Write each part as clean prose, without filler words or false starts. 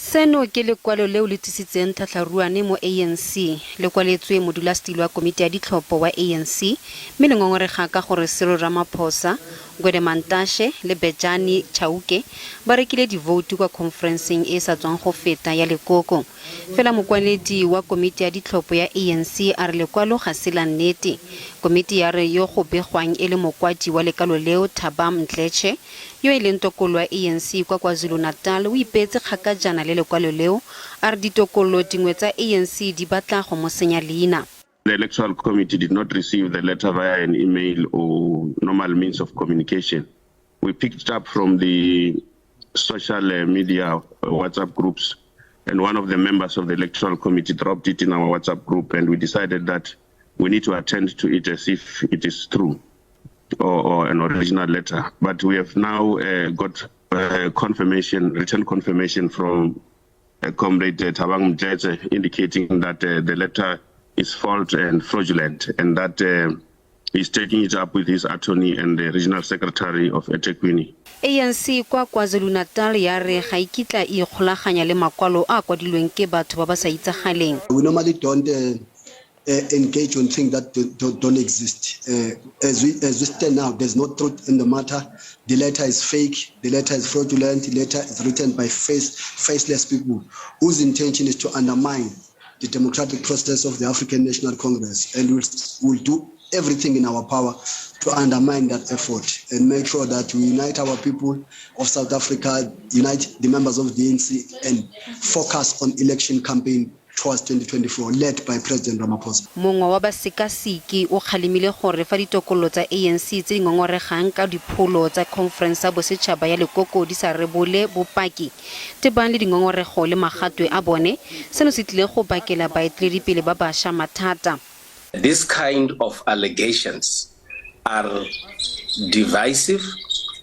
Seno ke lekwalo leo le tsisitseng tlhatlharuane mo ANC. Le kwaletswe modulasetilo wa komiti ya ditlhopho wa ANC mme le ngongorega ka gore Cyril Ramaphosa, Gwede Mantashe le Bejani Chauke ba rekile divoutu kwa khonferenseng e e sa tswang go feta ya lekoko. Fela mokwaledi wa komiti ya ditlhopho ya ANC a re lekwalo ga se la nnete. Komiti ya re yo go begwang e le mokwadi wa lekalo leo, Thabang Mdletshe, yo e leng tokololo ya ANC kwa KwaZulu-Natal, o ipeetse kgakajana le lekwalo leo, a re ditokololo dingwe tsa ANC di batla go mo senya leina. The Electoral Committee did not receive the letter via an email or normal means of communication. We picked it up from the social eh, media WhatsApp groups, and one of the members of the Electoral Committee dropped it in our WhatsApp group, and we decided that we need to attend to it as if it is true or an original letter. But we have now got confirmation, written confirmation from Comrade Thabang Mdletshe indicating that the letter is false and fraudulent, and that he's taking it up with his attorney and the regional secretary of eThekwini. ANC kwa KwaZulu-Natal ya re ga e kitla e ikgolaganya le makwalo a a kwadilweng ke batho ba ba sa itsagaleng. We normally don't engage on things that don't exist. As we stand now, there's no truth in the matter. The letter is fake. The letter is fraudulent. The letter is written by faceless people whose intention is to undermine the democratic process of the African National Congress. And we'll do everything in our power to undermine that effort and make sure that we unite our people of South Africa, unite the members of the ANC, and focus on election campaign towards 2024, led by President Ramaphosa. Mongwe wa basekaseki o kgalemile gore fa ditokololo tsa ANC tse di ngongoregang ka dipholo tsa khonferense ya bosetšhaba ya lekoko di sa rebole bopaki tebang le dingongorego le magatwe a bone, seno se tlile go bakela baeteledipele ba bašwa mathata. This kind of allegations are divisive.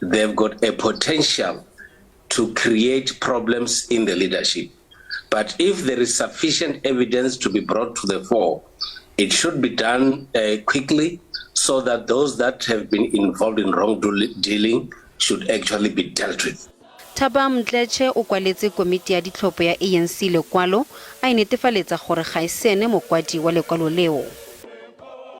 They've got a potential to create problems in the leadership. But if there is sufficient evidence to be brought to the fore, it should be done quickly so that those that have been involved in wrongdoing should actually be dealt with. Thabang Mdletshe o kwaletse komiti ya ditlhopho ya ANC lekwalo a e netefaletsa gore ga e se ene mokwadi wa lekwalo leo.